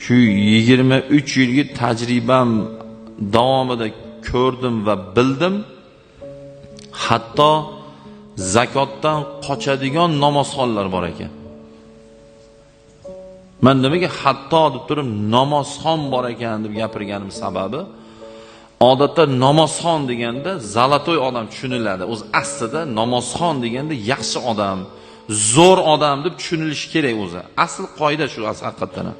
Shu 23 yilgi tajribam davomida ko'rdim va bildim, hatto zakotdan qochadigan namozxonlar bor ekan. Men nimaga hatto deb turib namozxon bor ekan deb gapirganim sababi, odatda namozxon deganda zalatoy odam tushuniladi. O'zi aslida namozxon deganda yaxshi odam, zo'r odam deb tushunilishi kerak o'zi. Asl qoida shu haqiqatdan ham.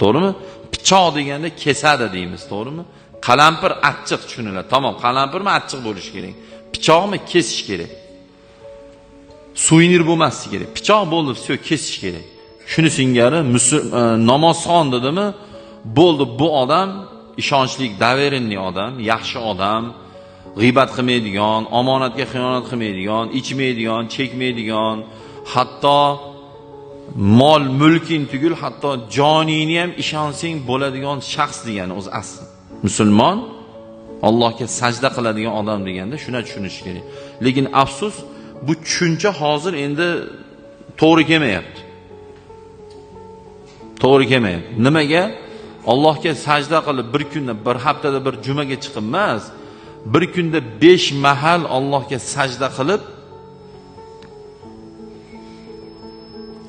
To'g'rimi? Pichoq deganda kesadi deymiz, to'g'rimi? Qalampir achchiq tushuniladi. Tamom, qalampirmi achchiq bo'lishi kerak. Pichoqmi kesish kerak. Suvenir bo'lmasligi kerak. Pichoq bo'ldi, vsyo, kesish kerak. Shuni singari namozxon dedimi, bo'ldi, bu odam ishonchli, доверенный odam, yaxshi odam, g'iybat qilmaydigan, omonatga xiyonat qilmaydigan, ichmaydigan, chekmaydigan, hatto mol mulking tugul, hatto joningni ham ishonsang bo'ladigan shaxs degani o'zi asli. Musulmon Allohga sajda qiladigan odam deganda shuni tushunish kerak. Lekin afsus, bu tushuncha hozir endi to'g'ri kelmayapti. To'g'ri kelmayapti. Nimaga? Allohga sajda qilib bir kunda, bir haftada bir jumaga chiqib emas, bir kunda 5 mahal Allohga sajda qilib,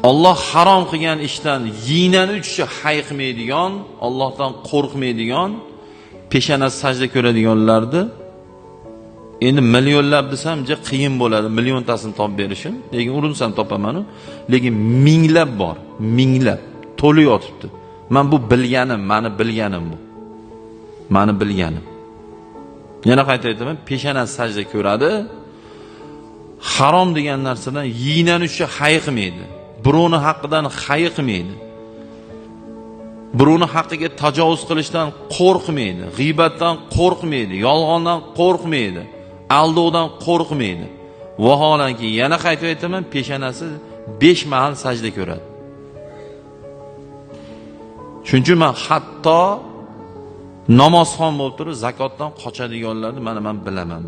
Alloh harom qilgan ishdan yiynani uchishi hay qilmaydigan, Allohdan qo'rqmaydigan, peshanasi sajda ko'radiganlarni endi millionlab desam juda qiyin bo'ladi, milliontasini topib berishim, lekin urinsam topaman-u, lekin minglab bor, minglab to'lib yotibdi. Men bu bilganim, meni bilganim bu. Meni bilganim. Yana qayta aytaman, peshanasi sajda ko'radi, harom degan narsadan yiynanishi hay qilmaydi. Birovni haqqidan hay qilmaydi. Birovni haqqiga tajovuz qilishdan qo'rqmaydi, g'iybatdan qo'rqmaydi, yolg'ondan qo'rqmaydi, aldovdan qo'rqmaydi. Vaholanki, yana qayta aytaman, peshanasi 5 mahal sajda ko'radi. Shuning uchun men hatto namozxon bo'lib turib zakotdan qochadiganlarni mana men bilaman.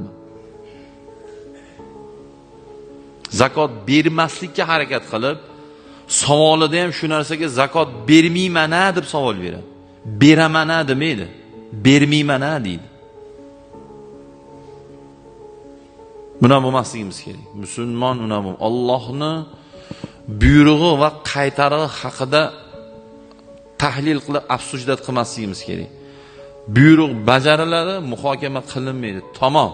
Zakot bermaslikka harakat qilib, savolida ham shu narsaga zakot bermayman-a deb savol beradi. Beraman-a demaydi, bermayman-a deydi. Buna bo'lmasligimiz kerak. Musulmon una Allohni buyrug'i va qaytarig'i haqida tahlil qilib absujdat qilmasligimiz kerak. Buyruq bajariladi, muhokama qilinmaydi. Tamom.